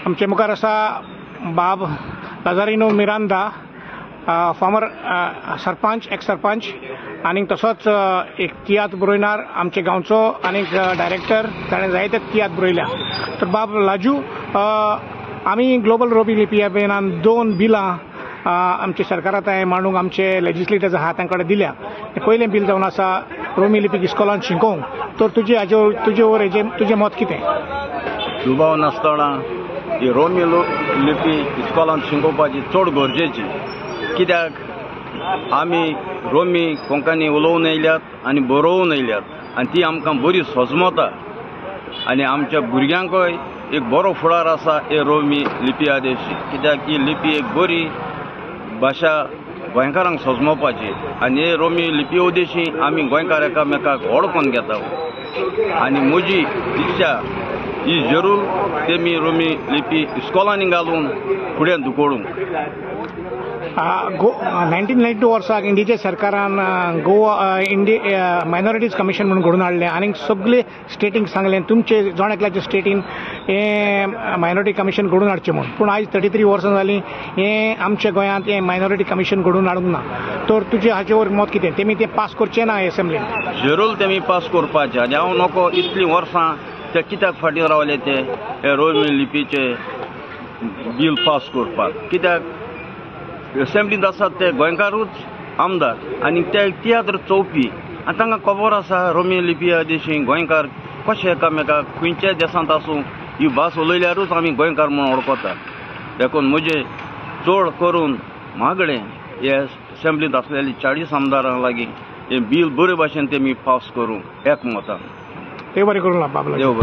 आमचे मुखार आसा बाब लाजारिनो मिरांदा, फॉर्मर सरपंच, एक्स सरपंच, आनी तसोच एक तियात्र बरोयणार आमचे गांवचो आनी डायरेक्टर, ताणें जायते तियात्र बरयल्या. तर बाब लाजू, आमी ग्लोबल रोमी लिपी अभियानान 2 बिलां आमच्या सरकारा थंय मांडूंक आमचे लेजिस्लेटर्स आहा तांकां कडेन दिल्या. पयलें बील जावन आसा रोमी लिपी इस्कॉलान शिकोवंक, तर तुजे हाजेर तुजे वर हेजें तुजें मत कितें? दुबाव नासतना ही रोमी लिपी इस्कॉलान शिकोवपाची चड गरजेची, कित्याक आमी रोमी कोंकणी उलोवन येयल्यात आनी बरोवन येयल्यात आनी ती आमकां बरी सजमता आनी आमच्या भुरग्यांकय एक बरो फुडार आसा हे रोमी लिपी आदेशी, कित्याक ही लिपी एक बरी भाशा गोंयकारांक सजमोवपाची आनी हे रोमी लिपी उद्देशी आमी गोंयकार एकामेकाक वळखून घेता आनी म्हजी इच्छा ही जरूर तेमी रोमी लिपी इस्कॉलांनी घालून फुडें धुकोडूंक. 1992 वर्साक इंडियेच्या सरकारान गोवा इंडिया मायनॉरिटीज कमिशन म्हणून घडोवन हाडलें आनी सगळे स्टेटींक सांगलें तुमचे जण एकल्याच्या स्टेटीन हें मायनॉरिटी कमिशन घडोवन हाडचें म्हूण. पूण आयज 33 वर्सां जालीं हें आमच्या गोंयांत हें मायनॉरिटी कमिशन घडोवन हाडूंक ना. तर तुजें हाचेर मत कितें? तेमी तें पास करचें ना एसेंब्लीन? जरूर तेमी पास करपाचें आनी हांव नको इतलीं वर्सां ते कित्याक फाटीं रावले ते हे रोमी लिपीचे बील पास करपाक, कित्याक एसेंब्लींत आसात ते गोंयकारूच आमदार आनी ते तियात्र चोवपी आनी तांकां खबर आसा रोमी लिपी देशी गोंयकार कशे एकामेकाक खंयच्याय देशांत आसूं ही भास उलयल्यारूच आमी गोंयकार म्हूण वळखता. देखून म्हजें चड करून मागणें हे एसेंब्लींत आसलेले 40 आमदारां लागीं हें बील बरे भाशेन तेमी पास करूंक एकमतान. देव बरें करूं बाबा. देव बरें.